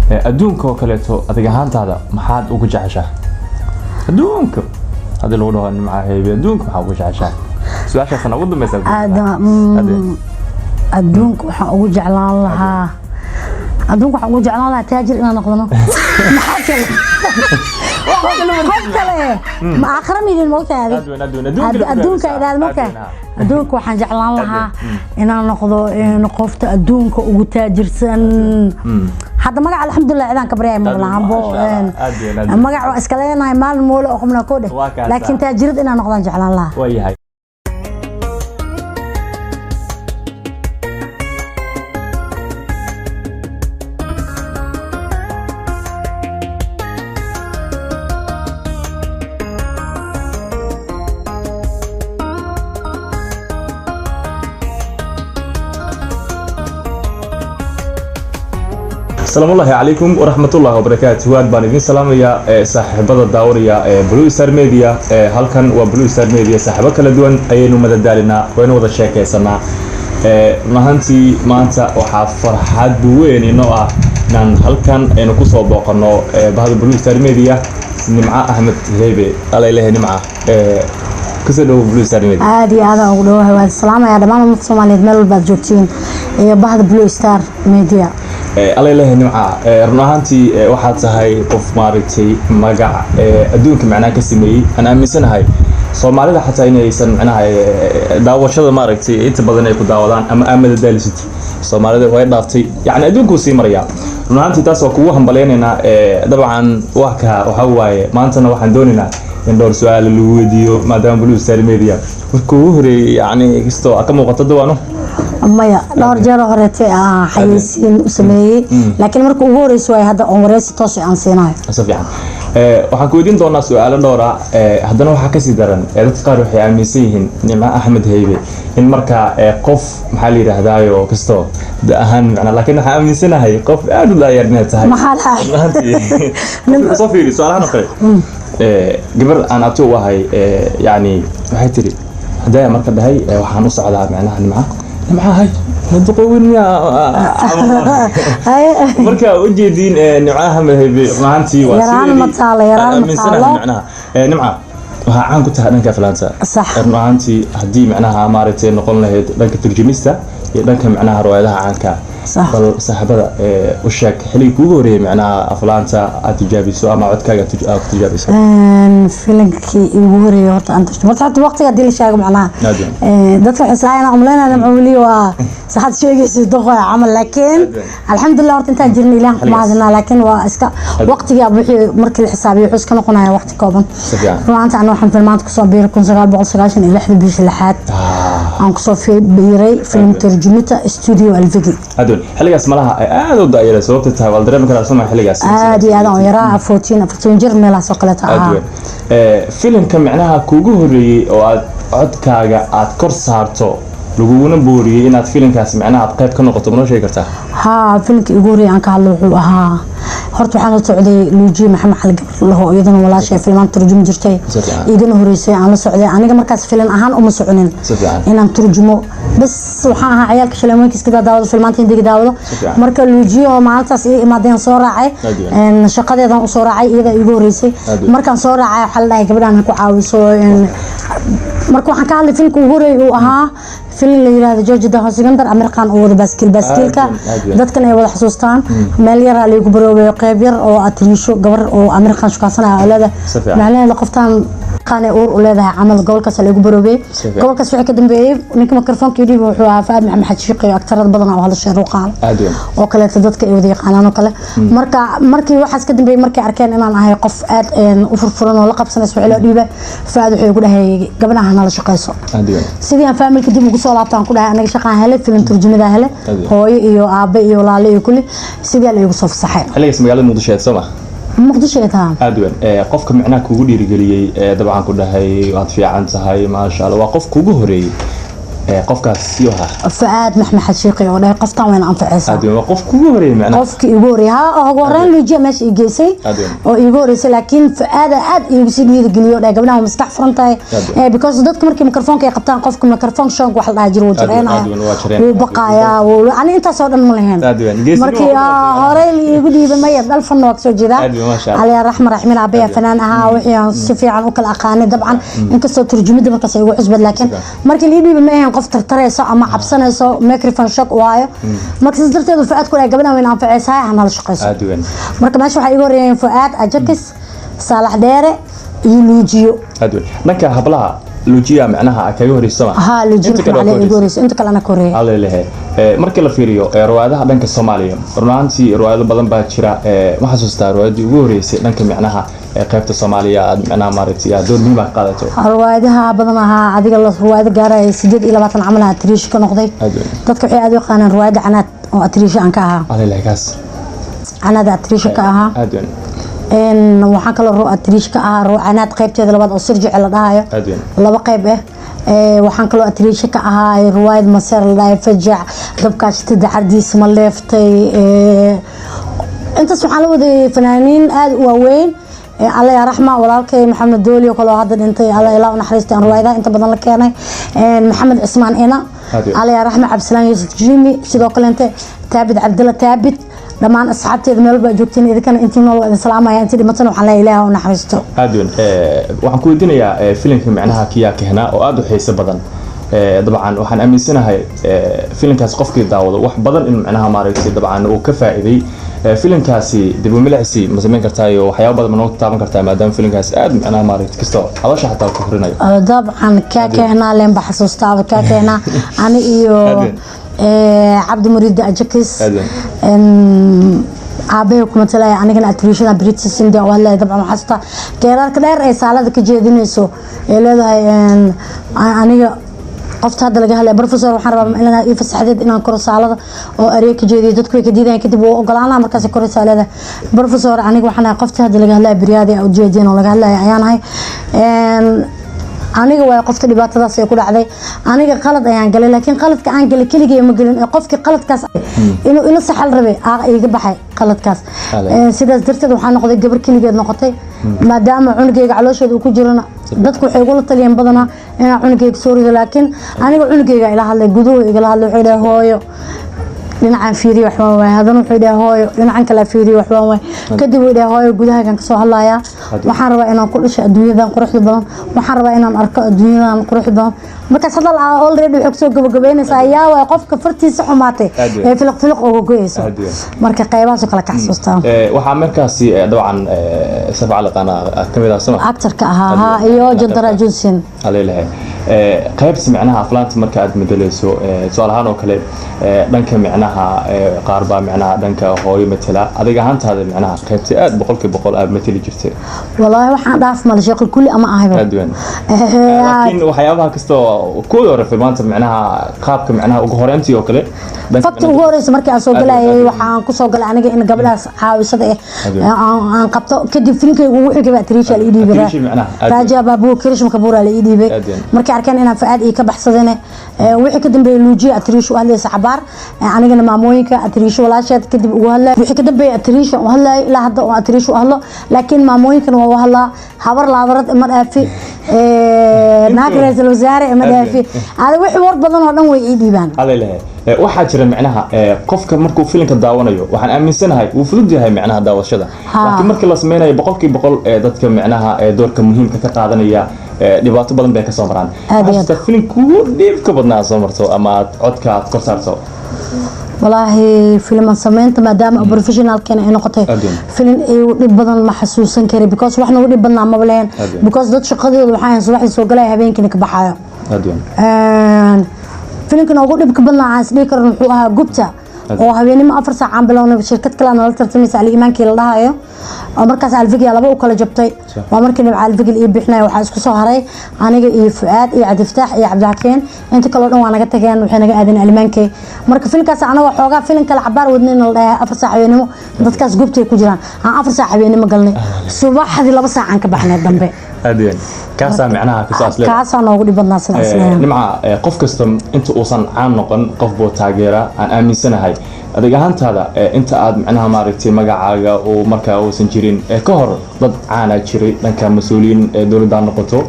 Adduunka oo kaleeto, adig ahaantaada maxaad ugu jeceshahay adduunka? Haddii lagu dhaho Nimca Heybe, adduunka maxaa ugu jeceshahay? Su-aashaasna ugu dambeysa. Adduunka waxaan ugu jeclaan lahaa, adduunka waxaan ugu jeclaan lahaa taajir inaan noqdono. Maxaa kale? Qof kale ma aakhira midin moogtahay adig. Aad weyn, aad weyn. Adduunka adduunka idhaad moogtahay. Adduunka waxaan jeclaan lahaa inaan noqdo qofta adduunka ugu taajirsan. Hadda magaca, alxamdulilah, cidaan ka baryay ma lahanbo. Maasha Allah. Aad weyn, aad weyn. Magac waa iska leenahay, maalin moole oo qubnaa koo dheh. Waa kaasa. Laakiin taajirad inaan noqdaan jeclaan lahaa. Waa yahay. Asalaamu ullahi calaykum waraxmatullahi wabarakaatu. Aad baan idin salaamayaa saaxiibada daawanaya ee Blue Star Media. Halkan waa Blue Star Media, saaxiibo kala duwan ayaynu madadaalinaa, waynu wada sheekaysanaa. Run ahaantii maanta waxaa farxad weyn inoo ah inaan halkan aynu kusoo booqano bahda Blue Star Media, Nimco Axmed Heybe. Alaylehe Nimca, kusoo dhowo Blue Star Media. Aad iyo aadaan ugu dhawahay. Waan salaamayaa dhammaan ummadda Soomaaliyeed meel walbaad joogtiin iyo bahda Blue Star Media. Alaylehe Nimca, run ahaantii waxaad tahay qof maaragtay magac adduunka macnaha ka sameeyey. Aan aaminsanahay Soomaalida xataa inaysan macnaha daawashada maaragtay inta badan ay ku daawadaan ama aad madadaalisid. Soomaalida way dhaaftay, yacni adduunkuu sii marayaa. Run ahaantii taas waa kugu hambaleynaynaa. Dabcan waa ka waxaa waaye, maantana waxaan doonaynaa in dhowr su-aal lagu weydiiyo, maadaama Blue Star Media marka ugu horeeyey, yacni kastoo ka muuqato dawaano. Maya, dhowr jeer oo horeetay aan xayeysiin u sameeyey, laakiin marka ugu horeysa waay hadda oon wareysi toos aan siinayo. Si fiican. Waxaan ku weydiin doonaa su-aalo dhowr ah. Haddana waxaa kasii daran, dadka qaar waxay aaminsan yihiin Nimco Axmed Heybe in markaa qof maxaa la yidhaahdaayo kastoo da ahaan macnaa, laakiin waxaan aaminsanahay qof aad u daayar inaad tahay. Maxaa dhahay? Run ahaantii soo fiiri su-aalahan oo kale. Gabar aan abti u ahay, yacni waxay tiri hadaya marka dhahay, waxaan u socdaa macnaha Nimca, Nimca hay naduqowin miyaa? Marka ujeediin Nimca Axmed Heybe run ahaantii waa Yaraan ma taalo, yaraan aan ma aaminsanahay. taalo. Macnaha Nimca waxaa caan ku tahay dhanka aflaanta. Sax. Run ahaantii haddii macnaha maaragtay noqon lahayd dhanka turjumista iyo dhanka macnaha riwaayadaha caanka. Sax. Bal saaxiibada u sheeg xilligii kuugu horeeyey macnaha aflaanta aad tijaabiso ama codkaaga aad ku tijaabiso. Filimkii iigu horeeyay horta aan turjumo, horta hata waqtiga hadii la sheego macnaha Aad weyn. Dadka waxay islaayeen umaleynaya Nimco weli waa saxad sheegaysa doqoy camal, laakiin Aad weyn. alxamdulilah, horta intaan jirna Ilaah ku Xilligaas. mahadinaa, laakiin waa iska waqtiga wixii markii la xisaabiyo wuxuu iska noqonaya waqti kooban. Si fiican. Runaantii ana waxaan filmaanta kusoo biiray 1996 bishii lixaad aan kusoo biiray film turjumita Studio Alvigi. Aad weyn. Xilligaas malaha ay aad u daayara, sababta tahay waa la dareemi karaa soma xilligaas. Aad iyo aad aan u yaraa, 14 14 jir meelahaas oo kaleeta Aad ahaa. weyn. Filimka macnaha kuugu horeeyey oo aad codkaaga aad kor saarto, laguguna booriyey inaad filimkaas macnaha aad qayb ka noqoto, ma noo sheegi kartaa? Haa, filimkii ugu horreeyay aan ka hadlo wuxuu ahaa, horta waxaan la socday Luujiye Maxamed Cali Gabar laho, iyadana walaashay filmaan turjumi jirtay. Si fiican. Igana horeysay aan la socday. Aniga markaas filim ahaan uma soconin Si fiican. inaan turjumo, bas waxaan ahaa ciyaalka shaleemooyinka iska daawado, filmaanta Hindiga daawado. Si fiican. Marka Luujiye oo maalintaas ii imaadeen soo raacay. Aad weyn. Shaqadeedan usoo raacay, iyada iigu horeysay. Aad weyn. Markaan soo raacay waxaa la dhahay gabadhaan ha ku caawiso. Marka waxaan ka hadlay filimka ugu horeeyay uu ahaa filim la yiraahdo George da Hosigandar Amirqan oo wada baaskiilka. Aad weyn, aad weyn. Dadkan ay wada xasuustaan meel yaraa laygu baroobayo, qeyb yar oo atriisho gabar oo Amirqan shukaansanaya oo leedahay Si fiican. macnaheeda qoftaan qaan ay uur u leedahay camal. Gobolkaas laygu baroobay. Si fiican. Gobolkaas wixii ka dambeeyey, ninka mikrofoonka yidhi wuxuu ahaa Faad Maxamed Xaji Shiiqi, aktarada badan oo hadashay Ruuqaan Aad weyn. oo kaleeto dadka ay wada yaqaanaan oo kale. Marka markii waxaas ka dambeeyey, markay arkeen inaan ahay qof aad u furfuran oo la qabsanayso wixii loo dhiibay, Faad wuxuu igu dhahay gabadhaha nala shaqayso. Aad weyn. Sidii aan faamilka dib ugu soo laabtaan ku dhahay aniga shaqaan helay, filim turjumada helay, Aad weyn. hooyo iyo aabe iyo walaalo iyo kulli sidii la igu soo fasaxay. Xilligaas magaalada Muqdisho eed soo ma? Muqdisho ay tahay. Aad weyn. Qofka macnaha kugu dhiirigeliyey ee dabcan ku dhahay waad fiican tahay, maasha Allah, waa qof kugu horeeyey, qofkaas yuu ahaa? Faad Maxmed Shiiqi oo dhahay qoftan wayna anfacaysaa. Aad weyn, waa qof kugu horeeyey macnaha. Qofkii iigu horeeyay, ha, ugu horreyn Luujiya meesha ii geysay Aad weyn. oo iigu horeysay, laakiin Fuaada aad iigu sii dhiirigeliyo oo dhahay gabdhaha maskax furan tahay. Aad weyn. Because dadka markii mikrofoonka ay qabtaan, qofka mikrofoon shock wax la dhaha jiro, wuu Aad weyn, jareynaya, aad weyn, waa jareyn. wuu baqayaa, wuu ani intaas oo dhan ma lahayn. Aad weyn. Geesinimo markii waa ku horey la iigu liigu dhiibay maya, dhal fanna waa kasoo jeedaa. Aad iyo maasha Allah. Alla raxma raxmin, aabaya fanaan ahaa, wixii aan si fiican u kala aqaanay dabcan, inkastoo turjumada markaas ay igu cusbad, laakiin markii lii dhiibay ma ahayn qof tartarayso ama cabsanayso, microphone shock waayo. Marka sidaas darteed Fuaad ku dhahay, "Gabadhan wayna anfacaysaa, ha nala shaqayso." Aad weyn. Marka meesha waxaa iiga horreeyeen Fuaad Ajakis, Saalax Dheere iyo Luujiyo. Aad weyn. Dhanka hablaha Luujiya macnaha kaga horeysa ma? Haa, Luujiyo. Inta kale waa Maxaa ka iiga horeysa. horeysa, inta kalena ka horreeyay. Alla lehe. Markii la fiiriyo riwaayadaha dhanka Soomaaliya, run ahaantii riwaayado badan baa jira. Ma xasuustaa riwaayadii ugu horeysay dhanka micnaha qaybta Soomaaliya aad micnaha maaragtay aad door muhiim ah ka qaadato? Riwaayadaha badan ahaa, adiga la riwaayado gaaraya 28 camal ah atriisho ka noqday. Aad weyn. Dadka waxay aad u yaqaanaan riwaayadda Canaad oo atriisho aan ka ahaa. Alla lehe kaas. Canaad atriisho ka ahaa. Aad weyn. Waxaan kaloo atriisho ka ahaa Canaad qaybteeda labaad oo Sirjice la dhahayo. Aad weyn. Laba qayb ah. Waxaan kaloo atriisho ka ahaa riwaayad Maseer la dhahayo, Fajac dabkaashita dacardiisa ma leeftay. Intaas waxaan la waday fanaaniin aad u waaweyn. Alla yaa raxma, walaalkay Maxamed Dooli oo kale oo hadda dhintay, Alla ilaa u naxariistay, aan riwaayadaha inta badan la keenay. Maxamed Cismaan Ina. Aad iyo. Alla yaa raxma, Cabdisalaan Yuusuf Jimi, sidoo kaleente Taabid Cabdilla Taabid, dhammaan asxaabteeda meel walba joogtiin, idinkana intii nool waa idin salaamaya, intii dhimatana waxaan leeyahay Ilaaha u naxariisto. Aad weyn. Waxaan ku weydiinayaa filimka micnaha Kiyaa Kehnaa oo aad u xiiso badan. Dabcan waxaan aaminsanahay filimkaas qofkii daawado wax badan in micnaha maaragtay dabcan uu ka faa'iiday. Filimkaasi dib u milicsi ma samayn kartaa iyo waxyaabo badan ma noo taaban kartaa, maadaama filimkaas aad micnaha maaragtay kastoo caloosha xataa ku furinayo? Dabcan kaa kehnaa leen ba xasuustaaba, kaa kehnaa ani iyo Aad weyn. Cabdi Muriid Ajakis. Aad weyn. Aabahay kuma talaya, anigana atriishada British India oo hadlaya. Dabcan waxaa xasuustaa geerarka dheer ee saalada ka jeedinayso ee leedahay, aniga qofta hadda laga hadlaya, "Professor, waxaan rabaa inaad ii fasaxdeed inaan koro saalada oo areeg ka jeediyo." Dadku way ka diidayaan, kadib wuu ogolaanaa. Markaas koraysaa leedahay, "Professor, aniga waxaan ahay qofta hadda laga hadlaya, beryaadi aa ujeedeen oo laga hadlaya ayaan ahay. Aniga waay qofta dhibaatadaas ay ku dhacday. Aniga qalad ayaan galay, laakiin qaladka aan galay keligay ma gelin, ee qofkii qaladkaas inuu ila saxal rabay aa iga baxay qaladkaas. Sidaas darteed waxaa noqday gabar keligeed noqotay, maadaama cunugayga caloosheeda uu ku jirana. Dadku waxay igula taliyeen badanaa inaan cunugayga soo rido, laakiin aniga cunugayga ila hadlay, guduhu igala hadlay. Wuxuu dhahay, 'Hooyo, dhinacan fiiriyo, waxbaan waay.' Haddana wuxuu dhahay, 'Hooyo, dhinacan kale fiiriyo, waxbaan waay.' Kadib wuu dhahay, 'Hooyo, gudahagan kasoo hadlayaa. Waxaan rabaa inaan ku dhasho adduunyadan quruxda badan, waxaan rabaa inaan arko adduunyadan quruxda badan.' Markaas hadal already waxay kusoo gabagabeynaysaa, yaa waay qofka fartiisa xumaatay ee filiq filiq uga goyeyso." Marka qaybahaas oo kale ka xasuustaa. Waxaa markaasi dabcan Saf Cali Qaana ka mid ah, soma? Actorka ahaa, ha, iyo Jandara Johnson. Alelehe qaybta micnaha aflaanta marka aad madeleyso, tusaale ahaan oo kale, dhanka micnaha qaar baa micnaha dhanka hooyo matela. Adiga ahaantaada micnaha qaybta aad 100% aad mateli jirtay? Walaahi waxaan dhaaf male, sheekh kulli ama ahayba. Aad weyn. Laakiin waxyaabaha kastoo kuwii hore filmaanta micnaha qaabka micnaha ugu horeyntii oo kale dhanka Fakti ugu horeysa markii aan soo galayay, waxaan kusoo galay aniga in gabadhaas caawisada eh aan qabto. Kadib filimkayga ugu xigay baa Trisha la ii dhiibay. Trisha micnaha, aad. Raja Babu Krishma Kapoor la ii dhiibay. Aad weyn. Markii arkeen inaan Fuaad ii ka baxsadane, wixii ka dambeeyay Luujiya Atriisha u hadlaysa cabaar, anigana maamooyinka Atriisha walaasheed kadib ugu hadlay. Wixii ka dambeeyay Atriisha u hadlay, ilaa hadda oo Atriisha u hadlo, laakiin maamooyinkana waa u hadlaa. Habar laadarad ima dhaafi, naag ra'iisul wasaare ima dhaafi. Ada wixii war badan oo dhan way ii dhiibaan. Alelehe waxaa jira micnaha qofka markuu filimka daawanayo, waxaan aaminsanahay wuu fudud yahay micnaha daawashada, laakiin markii la sameynayo 100% dadka micnaha doorka muhiimka ka qaadanaya dhibaato badan bay kasoo maraan. Aad iyo Waxaa aad. jirta filim kugu dhiibka badnaa aad soo marto ama aad codka aad kor saarto? Walaahi filiman samaynta, maadaama professionalkeena ay noqotay, Aad weyn. filin igu dhib badan ma xasuusan kari, because wax nagu dhib badnaa maba lehen. Aad weyn. Because dad shaqadooda waxaa ahayn subaxdii soo galaya, habeenkiina ka baxayo. Aad weyn. Filimkan ugu dhibka badnaa aan isdhihi karno wuxuu ahaa Gubta, oo habeenimo 4 saac aan bilownay. Shirkad kale nala tartamaysa, Ali Iimaankii la dhahayo, oo markaas Alfigiya laba u kala jabtay. Waa markii dhibca Alfigil ii bixinaya, waxaa isku soo haray aniga iyo Fuaad iyo Cabdifataax iyo Cabdixakiin. Inta kaleo dhan waa naga tageen, waxay naga aadeen Alimaankey. Marka filimkaas anagoo xoogaa filim kale cabaar wadnayna la dhahay 4 saac habeenimo dadkaas Gubtay ku jiraan, aan 4 saac habeenimo galnay, subaxdii 2 saac aan ka baxnay dambe. Aad weyn. Kaasaa micnaha kasoo asleedahay? Kaasaa noogu dhib badnaa sidaas leeyahay. Nimca, qof kasta inta uusan caan noqon qof buu taageera, aan aaminsanahay. Adig ahaantaada, inta aad micnaha maaragtay magacaaga uu markaa uusan jirin ka hor, dad caana jiray dhanka mas-uuliyiin dowladda ha noqoto,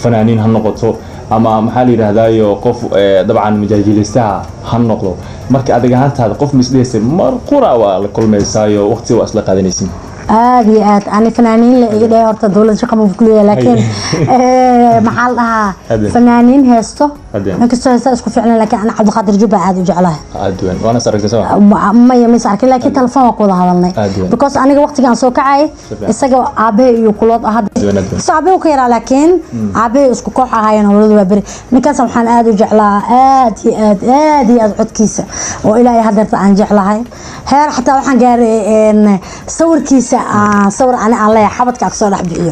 fanaaniin ha noqoto. Ama maxaa la yidhaahdaayo, qof dabcan majaajilaystaha ha noqdo. Marka adig ahaantaada, qof misdhehaysa mar qura waa la kulmaysaayo, waqti waa isla qaadanaysin? Aad iyo aad. Ani fanaaniin la iga dhahay horta dowlad shaqa ma kuleeyahay, laakiin maxaa la dhahaa, fanaaniin heesto, inkastoo heestaa isku ficlan, laakiin ana Cabdiqaadir Jubba aad u jeclahay. Aad weyn. Waana is aragtay, soo ma? Maya, ma is arkin, laakiin telefoon waa ku wada hadalnay, because aniga waqtigaan soo kacay isaga aabahay iyo kulood ah hadda, isagoo aabahay ka yaraa, laakiin aabahay isku koox ahaayeen howladu waa beri. Ninkaas waxaan aad u jeclaa, aad iyo aad, aad iyo aad codkiisa oo ilaa iyo haddeerta aan jeclahay. Heer xataa waxaan gaaray sawirkiisa aan sawir ani aan leeyahay xabadka aan kasoo dhex bixiyo.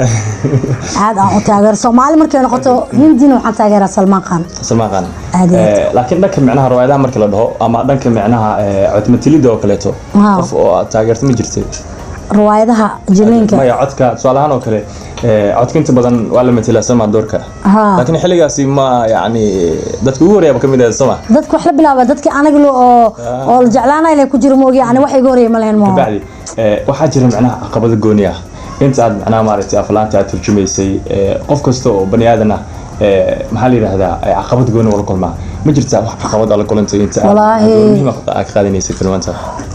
Aad aan u taageero Soomaali markay noqoto. Hindina waxaan taageeraa Salmaan Khan. Salmaan Khan. Aad iyo aad. Laakiin dhanka micnaha riwaayadaha markii la dhaho ama dhanka micnaha codmatilida oo kaleeto, qof oo aad taageerto ma jirtay? Riwaayadaha jiliinka? Maya, codka tusaale ahaan oo kale, codka inta badan waa la matilaa sama doorka, laakiin xilligaasi ma yacni dadka ugu horreeyaba ka mid ahayd, sama? Dadka wax la bilaaba, dadkii aniga oo la jeclaanay le ku jiro moogi, ani wax iga horreeyay ma lahayn mo. Kabacdi waxaa jira micnaha caqabado gooni ah inta aad micnaha maaragtay aflaanta aad turjumaysay. Qof kasta oo bani aadan ah, maxaa la yidhahdaa, caqabad gooni wala kulmaa. Ma jirtaa wax caqabad aad la kulantay inta aad Walaahi. door muhiim ah aad ka qaadanaysay filmaanta?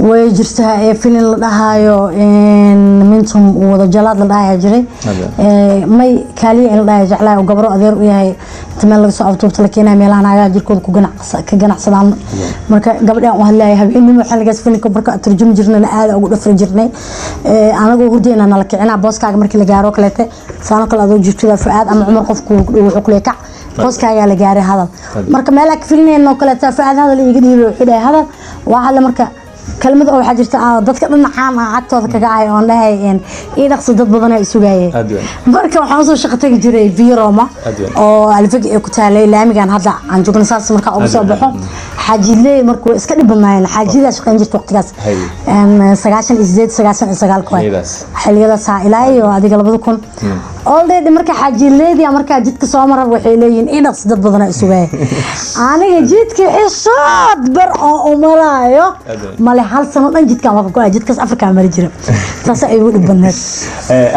Way jirtaa. Ee filin la dhahaayo Mintum wada jalaad la dhahaya jiray. May kaaliya in la dhahayo jeclahay, oo gabro adeer u yahay inta meel laga soo aftuubta la keenayo, meelaha naagaha jirkooda ku ka ganacsadaan. Marka gabadhaan u hadlaya habeenimo xilligaas filinka marka turjumi jirnayna aad ugu dhafri jirnay. Anagoo hurdayna nala kicinaa, booskaaga markii la gaaro kaleete saano kale adoo jirtida Fuaad ama Cumar qofku wuxuu kuleeyahay, "Kac, booskaagaa la gaaray, hadal." Marka meelaa ka filinayno kaleeta Fuaad hadal iiga dhiibay, wuxuu dhahay, "Hadal." Waa hadle. Marka kelmad oo waxaa jirta dadka dhinacaan ah cagtooda kaga ahay oon dhahay ii dhaqso, dad badan ay sugayeen. Aad weyn. Marka waxaan usoo shaqo tagi jiray Via Roma Aad weyn. oo Alfagi ay ku taalay, laamigan hadda aan joogno saas markaa ugu Aad soo weyn. baxo. Xaajidley marka way iska dhib badnaayeen, xaajidaa shaqayn jirta waqtigaas. 98, 99-ka waay. Xilliyadaas. Xilliyadaas ha, ilaa iyo adiga 2000 already. Marka xaajileedii markaa jidka soo mara waxay leeyihiin, "Ii dhaqso, dad badan ay sugaya." Aniga jidka xishood bar oo u maraayo Aad weyn. male. Hal sano dhan jidkaan waa ka go-ay, jidkaas Afrikaa mari jira, taas ay igu dhib badneed.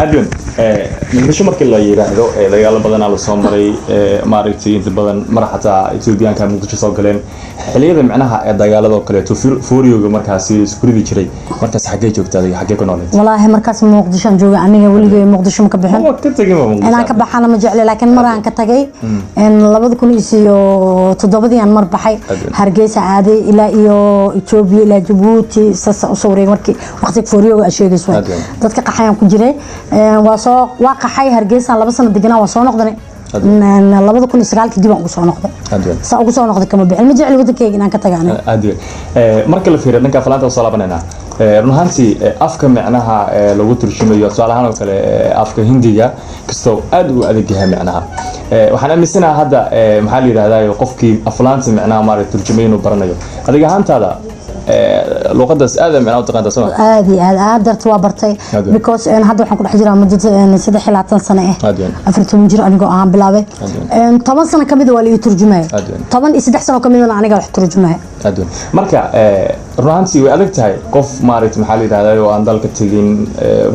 Adwin, Muqdisho markii la yiraahdo, dagaalo badanaa lasoo maray, maaragtay inta badan mar xataa Etoobiyaanka Muqdisho soo galeen. Xilliyada micnaha ee dagaalada oo kaleeto fooriyooga markaasi isku ridi jiray, markaas xaggee joogta adiga, xaggee ku nooleed? Walaahi markaas Muqdishoan joogay. Aniga weligay Muqdisho ma ka bixin. Waa ka tegin ba Muqdisho? Inaan ka baxana ma jecli, laakiin mar aan ka tagay 2007-dii aan mar baxay. Aad. Hargeysa aaday, ilaa iyo Etoobiya, ilaa Jabuuti, saas usoo wareegay markii waqtiga fooriyooga aad sheegayso waay. Aad weyn. Dadka qaxayaan ku jiray. Waa soo waa qaxay, Hargeysa 2 sano deganaa, waa soo noqdanay. Aad. 2009-kii dib aan ugu soo noqday. Aad weyn. Saa ugu soo noqday kama bixin, ma jecli wadankeyga inaan ka taga aniga. Aad weyn. Marka la fiiriyo dhanka aflaanta soo laabanayna, run ahaantii afka micnaha lagu turjumayo, tusaale ahaan oo kale, afka Hindiga kastoo aad u adag yahay micnaha, waxaan aaminsanaha hadda, maxaa la yidhahdaa, qofkii aflaanta micnaha maaragtay turjumay inuu baranayo. Adiga ahaantaada, luqadaas aad micnaha u taqaanta, soo ma? Aad iyo aad aad darta waa bartay. Aad weyn. Because hadda waxaan ku dhex jiraa muddo 23 sano ah. Aad weyn. 14 jir anigoo ahaan bilaabay. Aad weyn. 10 sano kamida waa la ii turjumaya. Aad weyn. 13 sano kamidana aniga wax turjumaya. Aad weyn. Marka run ahaantii way adag tahay qof maaragtay maxaa la yidhahdaa oo aan dalka tegin,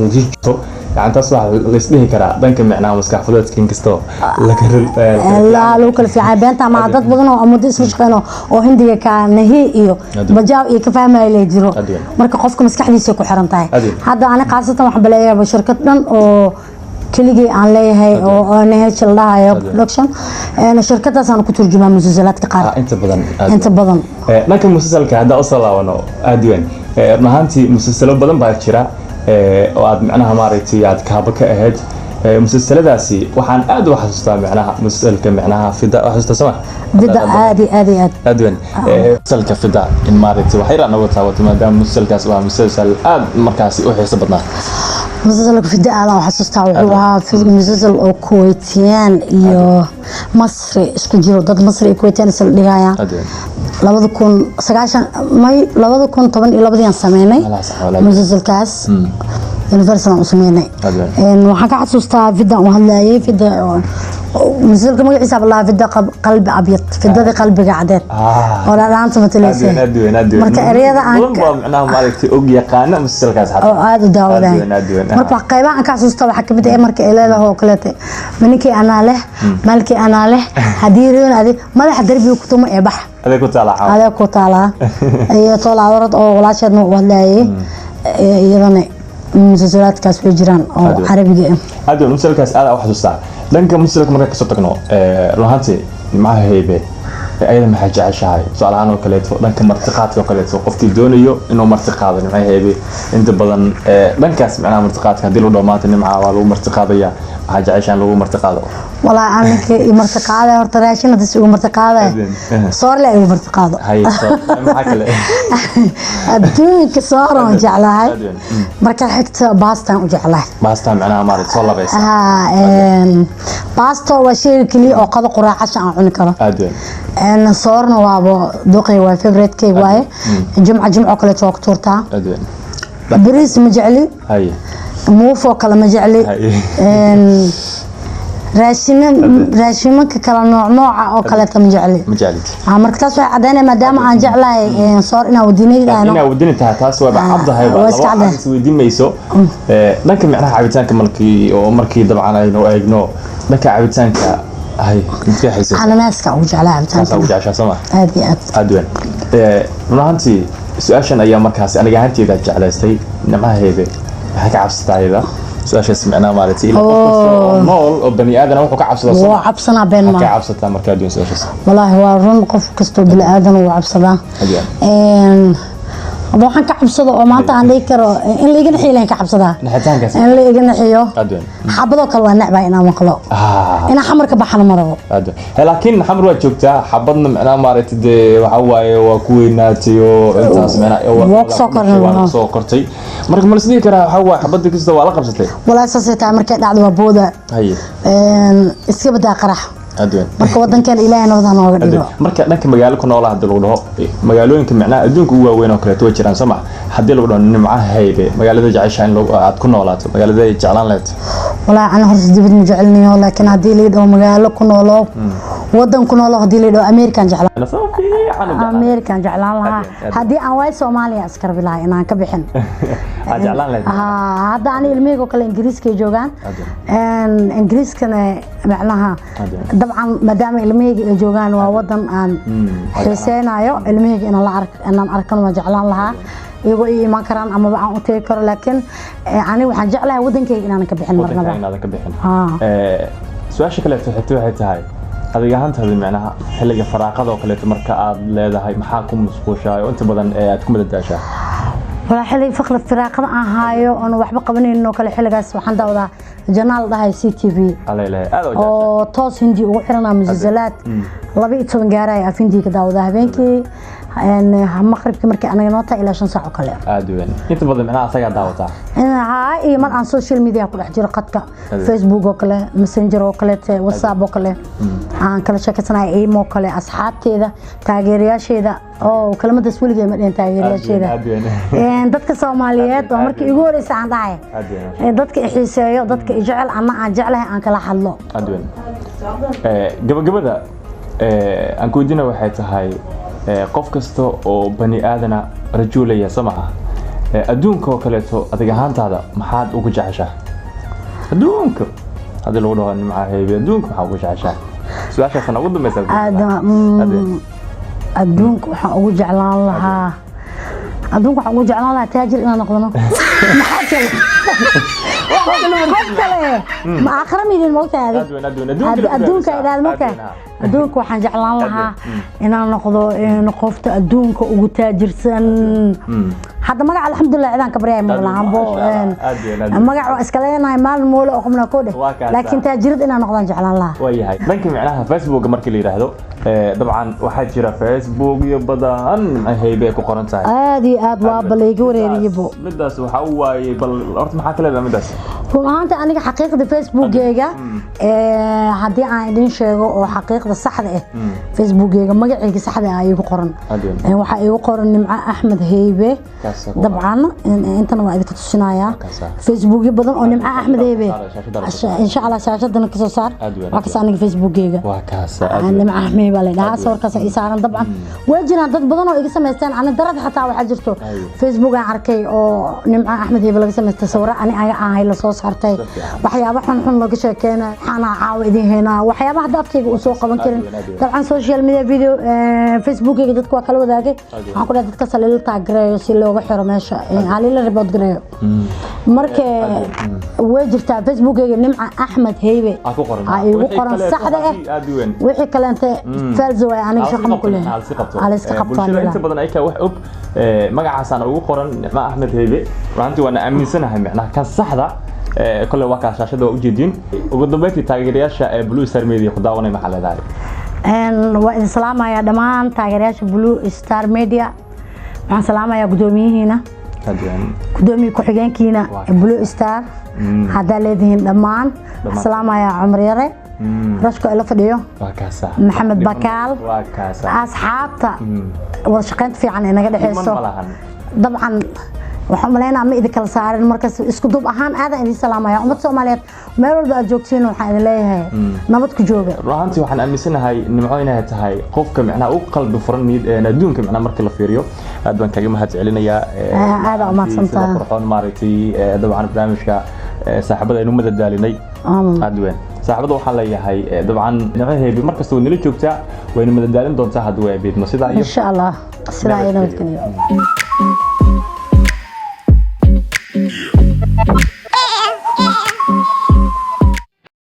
Muqdisho, yani taas waxaa laisdhihi karaa dhanka micnaha maskax fudeedka, inkastoo laga laa lagu kala fiican beenta ama dad badan oo muddo isla shaqeyn oo Hindiga ka nahi iyo Aad weyn. bajaaw iyo ka fahmaya la jiro. Aad weyn. Marka qofka maskaxdiisa ku xiran tahay. Aad weyn. Hadda ani khaasatan waxaan baleeyahay shirkad dhan oo keligii aan leeyahay oo NH la dhahayo Aad weyn. production. Shirkadaasaan ku turjumaa musalsalaadka qaar. Inta badan aad Inta weyn. badan. Dhanka musalsalka haddaa usoo laabano, aad weyn. Run ahaantii musalsalo badan baa jira oo aad micnaha maaragtay aad kaaba ka ahayd. Musalsaladaasi waxaan aad u xasuustaa micnaha musalsalka micnaha Fida, waa xasuustaa soma? Fida, aad iyo aad iyo aad. Aad weyn. Musalsalka Fida in maaragtay waxay nooga taabato, maadaama musalsalkaas waa musalsal aad markaasi u xiiso badnaa. Musalsalka Fida aad aan xasuustaa. Wuxuu ahaa musalsal oo Kuwaitiyaan iyo Masri isku jiro, dad Masri iyo Kuwaitiyaan isla dhigayaan. Aad weyn. 2090 may, 2012-dii aan sameynay. Walaal, sax, walaal. Musalsalkaas Universal aan u sameynay. Aad weyn. Waxaan ka xasuustaa Fida u hadlayay Fida. Musalka magaciisa baa fida qalbi abyad, fidada qalbiga cadeed oo dhadhaanta matalaysa. Aad weyn, aad weyn. Marka ereyada aan badan baa macnaha maaragtay og yaqaana musalsalkaas xataa. Oo aad u daawadaan. Aad weyn, aad weyn. Marka wax qaybaha aan ka xasuusta waxaa kamid ah marka ay leedahay oo kaleete, maninkii anaa leh, maalkii anaa leh, haddii reon adi madaxa darbiga ku tumo ee bax. Adeeg ku taala caawa. Adee ku taalaa iyo toolaadarad oo walaasheedna u hadlayay iyadana. Musalsalaadkaas way jiraan oo Aad weyn. carabiga ah. Aad weyn, musalsalkaas aad u xasuustaa. Dhanka musalsalka markaan kasoo tagno, run ahaantii Nimcaha Heybe ayada maxay jeceshahay? Tusaale ahaan oo kaleeto dhanka martiqaadka oo kaleeto, qofkii doonayo inuu martiqaado Nimcaha Heybe inta badan, dhankaas macnaha martiqaadka haddii lagu dhaho maanta Nimca waa lagu martiqaadaya, maxaa jeceshahay in lagu martiqaado? Walaa aan ninkii i martiqaaday horta raashin hadis igu martiqaaday, Aad weyn. soorle igu martiqaado. Hay, maxaa kale? Adduunka sooran jeclahay. Aad weyn. Marka xigta baastaan u jeclahay. Baastaa macnaha maaragtay soo labaysa. Haa, baasto waa sheyga keliya oo qado, quraacasha aan cuni karo. Aad weyn. Soorna waaba duqay, waa favorite-kayga waaye. Jumca jumco kaleeto waa ku tuurtaa. Aad weyn. Bariis ma jecli. Muufoo kale ma jecli. Raashina raashimanka kala nooc nooca oo kaleeta ma jecli. Ma jeclid. Marka taas waxay caddaynaya maadaama aan jeclahay soor inaan wadinaydaano. Inaa wadani tahay, taas waaba caddahay. Waa iska laba caddahay. Is weydiin mayso. Dhanka micnaha cabitaanka markii oo markii dabcan aynu eegno dhanka cabitaanka, hay, midkee xiisaysa? Cananaaska ugu jeclahay. Taasaa ugu cabitaanka. jeceshaa, soo ma? Aad iyo aad. Aad weyn. Run ahaantii su-aashan ayaa markaasi aniga ahaanteyda jeclaystay. Nimcaha Heybe maxay ka cabsataa ayada? Su-aashaas micnaha maaragtay ilaa qof kasta oo nool oo bani aadana wuxuu ka cabsadaa, soo ma? Waa cabsanaa, been Maxaa ka maa. cabsataa markaa adduun su-aashaas? Walaahi waa run, qof kastoo bini aadan wuu cabsadaa. Aad weyn. Hadda waxaan ka cabsado oo maanta aan dhihi karo in la iga naxiyo ilaan ka cabsadaa. Naxitaankaas. In la iga naxiyo. Aad weyn. Xabadoo kale waa necbaa inaan maqlo. Inaan xamar ka baxana ma rabo. Aad weyn. Laakiin xamar waa joogtaa, xabadna macnaha maaragtay dee waxaa waaye waa ku weynaatay oo intaas macnaha Waa ku soo kornay, waa waa. ku soo kortay. Marka ma la isdhihi karaa waxaa waaye xabadda kasta waa la qabsatay? Walaahi saasay tahay, markay dhacdo waa booda. Iska badaa qarax. Aad weyn. Marka wadankeena Ilaahay nabad ha nooga dhigo. Marka dhanka magaalo ku noolaa haddii lagu dhaho, magaalooyinka macnaha adduunka ugu waaweyn oo kaleeto way jiraan, soo ma? Haddii lagu dhaho Nimcaha Haybe magaalada jeceshahay in aad ku noolaato, magaalada ay jeclaan lahayd? Walaahi ana horta dibad ma jecelniyo, laakiin haddii la dhaho magaalo ku noolo, wadan ku noolo, haddii la dhaho American jeclaan. Soo fiican u jeclaan. American jeclaan lahaa. Aad iyo aad. Haddii aan waay Soomaaliya iska rabi lahaa inaan ka bixin. Aad jeclaan lahayd. Haa, hadda ani ilmahayga oo kale Ingiriiska ay joogaan. Aad. Ingiriiskana macnaha Aad. dabcan maadaama ilmahayga ay joogaan waa wadan aan waa xiiseynayo ilmahayga inaan la ark, inaan arkana waan jeclaan lahaa, iyagoo ii imaan karaan amaba aan u tegi karo, laakiin ani waxaan jeclahay wadankayga inaanan ka bixin wadanka marnaba. Inaadan ka bixin. Haa. Su-aasha kaleeto xigta waxay tahay adiga ahaantaada macnaha xilliga faraaqada oo kaleeto marka aad leedahay maxaa ku mashquushaa oo inta badan ee aad ku madadaashaa? Walaa xilli faqri firaaqada aan haayo oon waxba qabanaynin oo kale, xilligaas waxaan daawadaa janaal dhahay CTV. Alla ilaahay, aad oo jeceshahay. Oo toos hindi ugu xiranaa, musalsalaad 12 gaaraya af hindi ka daawadaa habeenkii, maqribkii markii anaga noo tahay ilaa 5 saac oo kale. Aad u weyn, inta badan macnaha asagaa daawataa. Haa, iyo mar aan social media ku dhex jiro, qadka Adeeg. Facebook oo kale, Messenger oo kaleete, WhatsApp oo kale aan kala sheekaysanaya, imo kale, asxaabteeda, taageerayaasheeda oo kelmadaas weligay ma dhihin, taageerayaasheeda. Aad weyn. Dadka Soomaaliyeed oo markii igu horeysa aan dhahay Aad weyn. Dadka i xiiseeyo, dadka i jecel ama aan jeclahay aan kala hadlo. Aad weyn. Gabagabada aan ku weydiina waxay tahay, qof kasta oo bani aadana rajuulaya, soo maha? Adduunka oo kaleeto adig ahaantaada maxaad ugu jeceshahay adduunka? Haddii lagu dhaho Nimca Heybe adduunka maxaa ugu jeceshahay? Su-aashaasna ugu dambeysa. Aad adduunka waxaan ugu jeclaan lahaa, adduunka waxaan ugu jeclaan lahaa taajir inaan noqdono. Maxaa kale? Qof kale ma aakhira midin moogtahay adig? Aad weyn, aad weyn. Adduunka lagu Adduunka raadisaa. idhaahda moogtahay. Aad weyn, haa. Adduunka waxaan jeclaan lahaa weyn. Inaan noqdo qofta adduunka ugu taajirsan. Hadda magac alxamdulilah cidaan ka baryaya ma Aad weyn, lahanbo. maasha Allah. Aad weyn, aad weyn. Magac waa iska leenahay, maalin moole oo qubnaa koo dheh, Waa kaasa. laakiin taajirad inaan noqdaan jeclaan lahaa. Waayahay, dhanka micnaha Facebooka markii la yidhaahdo Dabcan waxaa jira Facebook iyo badan Nimco Heybe ay ku qoran tahay. Aad iyo aad, waa balayga wareeriyabo. Midaas waxaa u waayey, bal horta maxaa ka leedahay midaas? Run ahaanta aniga xaqiiqda Facebookgeyga, haddii aan idin sheego oo xaqiiqda saxda ah, Facebookgeyga magacayga saxda ah iigu qoran. Aad weyn. Waxaa iigu qoran Nimco Axmed Heybe. Kaasa ku Dabcan intana waa idinka tusinayaa. Kaasa. Facebookyo badan oo Nimco Axmed Heybe. Shaashada la soo saar. Insha Allah shaashadana kasoo saar. Aad weyn, Waa aad kas aniga Facebookgeyga. Waa kaasa, aad weyn. Nimco Axmed Heybe baa la dhahaa, sawirkaas ii saaran. Dabcan way jiraan dad badan oo iga samaysteen ani darad, xataa waxaa jirto Facebook aan arkay oo Nimco Axmed Heybe laga samaystay, sawiro ani aga ahay lasoo saartay, Si fiican. waxyaabo xun xun laga sheekeyna. Waxaana caawa idin haynaa waxyaaba hadda afkayga uu soo qaban karin. Aad weyn, aad weyn. Dabcan social media video Facebookayga dadka waa kala wadaagay. Aad weyn. Waxaan ku dhahay dadka halila tag gareeyo si looga xiro meesha, halila report gareeyo. Marka way jirtaa Facebookayga Nimca Axmed Heybe Aa ku qoran. aa iigu Wixii qoran kaleeto saxda ah. Aad u weyn. Wixii kaleente false waay, aniga shaqa ma ku leeyahay. Halsi qabto. Halsi qabto. Bulshada inta badan ayka wax og, magacaasaan ugu qoran Nicmo Axmed Heybe. Runtii waana aaminsanahay micnaha kan saxda. Kole waa kaa, shaashada waa ujeediin. Ugu dambeyntii, taageerayaasha ee Blue Star Media ku daawanay, maxaa leedahay? Waa idin salaamayaa dhammaan taageerayaasha Blue Star Media. Waxaan salaamayaa guddoomiyihiina, Aad weyn. gudoomiye ku-xigeenkiina Waa Blue Star haddaa leedihiin dhammaan. Dhammaan. Salaamayaa Cumar Yare, Rashko ila fadhiyo, Waa kaasa. Maxamed Bakaal, Waa kaasa. asxaabta wada shaqaynta fiican ee naga Dhiman dhexeyso. ma lahan. Dabcan waxaan umaleynaa ma idin kala saarin markas, isku duub ahaan aadaan idin salaamaya. Ummad Soomaaliyeed meel walba aad joogtiin, waxaan idin leeyahay nabad ku jooga. Run ahaantii waxaan aaminsanahay Nimco inay tahay qofka micnaha u qalbi furan adduunka micnaha marka la fiiriyo. Aad baan kaga mahad celinayaa. Aad aa umahadsantahay. Sida qurxoon maaragtay, dabcan barnaamijka saaxiibada aynu madadaalinay. Aad weyn. Saaxiibada waxaan leeyahay, dabcan Nimco Heybe markasta way nala joogtaa, wayna madadaalin doontaa haddii way biidmo. Sidaa iyo Insha Allah, sidaa iyo nabadgelyo. Nabadgelyo.